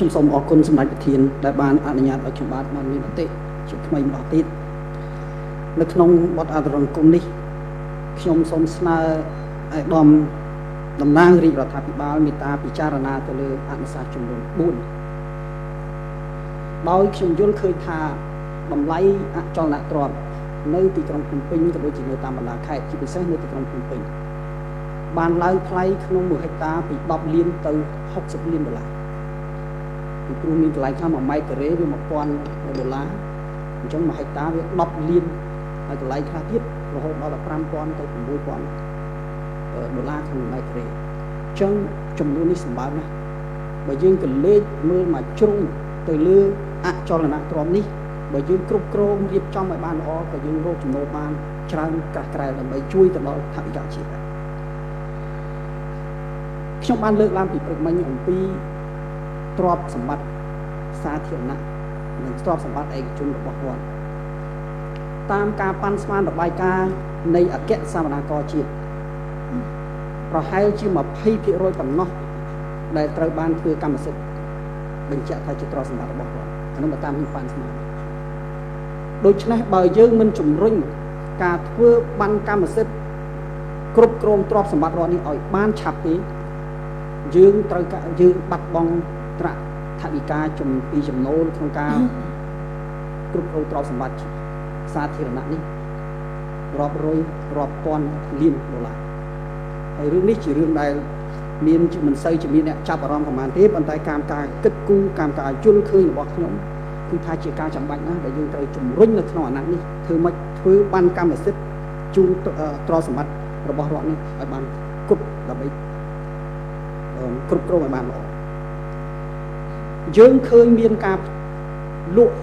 ខ្ញុំសូមអរគុណសម្ដេចប្រធានដែលបានអនុញ្ញាតឲ្យខ្ញុំបាទបានមានមតិជាថ្មីម្ដងទៀតនៅក្នុងបទអន្តរង្គមនេះខ្ញុំសូមស្នើឲ្យឧត្តមតំណាងរាជរដ្ឋាភិបាលមេត្តាពិចារណាទៅលើអនុសាសន៍ចំនួន4ដោយខ្ញុំយល់ឃើញថាតម្លៃអចលនទ្រព្យនៅទីក្រុងភ្នំពេញក៏ដូចជានៅតាមបណ្ដាខេត្តជាពិសេសនៅទីក្រុងភ្នំពេញបានឡើងថ្លៃក្នុង1ហិកតាពី10លានទៅ60លានដុល្លារពីព្រោះមានកន្លែងខ្លះ1ម៉ែត្រការ៉េវា1000ដុល្លារអញ្ចឹង1ហិកតាវា10លានហើយកន្លែងខ្លះទៀតរហូតដល់5000ទៅ6000ដុល្លារក្នុង1ម៉ែត្រការ៉េអញ្ចឹងចំនួននេះសម្បើមណាស់បើយើងក៏លេខមើលមកជ្រុងទៅលើអចលនទ្រព្យនេះបើយើងគ្រប់គ្រងរៀបចំឲ្យបានល្អក៏យើងរកចំណូលបានច្រើនក្រាស់ក្រែលដើម្បីជួយទៅដល់ថវិកាជាតិដែរខ្ញុំបានលើកឡើងពីព្រឹកមិញអំពីទ្រព្យសម្បត្តិសាធារណៈនិងទ្រព្យសម្បត្តិឯកជនរបស់រដ្ឋតាមការប៉ាន់ស្មានរបាយការណ៍នៃអគ្គសវនករជាតិប្រហែលជា20%ប៉ុណ្ណោះដែលត្រូវបានធ្វើកម្មសិទ្ធិបញ្ជាក់ថាជាទ្រព្យសម្បត្តិរបស់រដ្ឋអានោះបើតាមខ្ញុំប៉ាន់ស្មានដូច្នេះបើយើងមិនជំរុញការធ្វើបានកម្មសិទ្ធិគ្រប់គ្រងទ្រព្យសម្បត្តិរដ្ឋនេះឲ្យបានឆាប់ទេយើងត្រូវយើងបាត់បង់ត្រាក់ថវិកាជំពីចំណូលក្នុងការគ្រប់គ្រងទ្រព្យសម្បត្តិសាធារណៈនេះរាប់រយរាប់ពាន់លានដុល្លារហើយរឿងនេះជារឿងដែលមានមិនសូវជាមានអ្នកចាប់អារម្មណ៍ប្រហែលទេប៉ុន្តែតាមការគិតគូរតាមការយល់ឃើញរបស់ខ្ញុំគឺថាជាការចាំបាច់ណាស់ដែលយើងត្រូវជំរុញនៅក្នុងអាណត្តិនេះធ្វើម៉េចធ្វើបានកម្មសិទ្ធិជូនទ្រព្យសម្បត្តិរបស់រដ្ឋនេះឲ្យបានគ្រប់ដើម្បីគ្រប់គ្រងឲ្យបានល្អយើងឃើញមានការលក់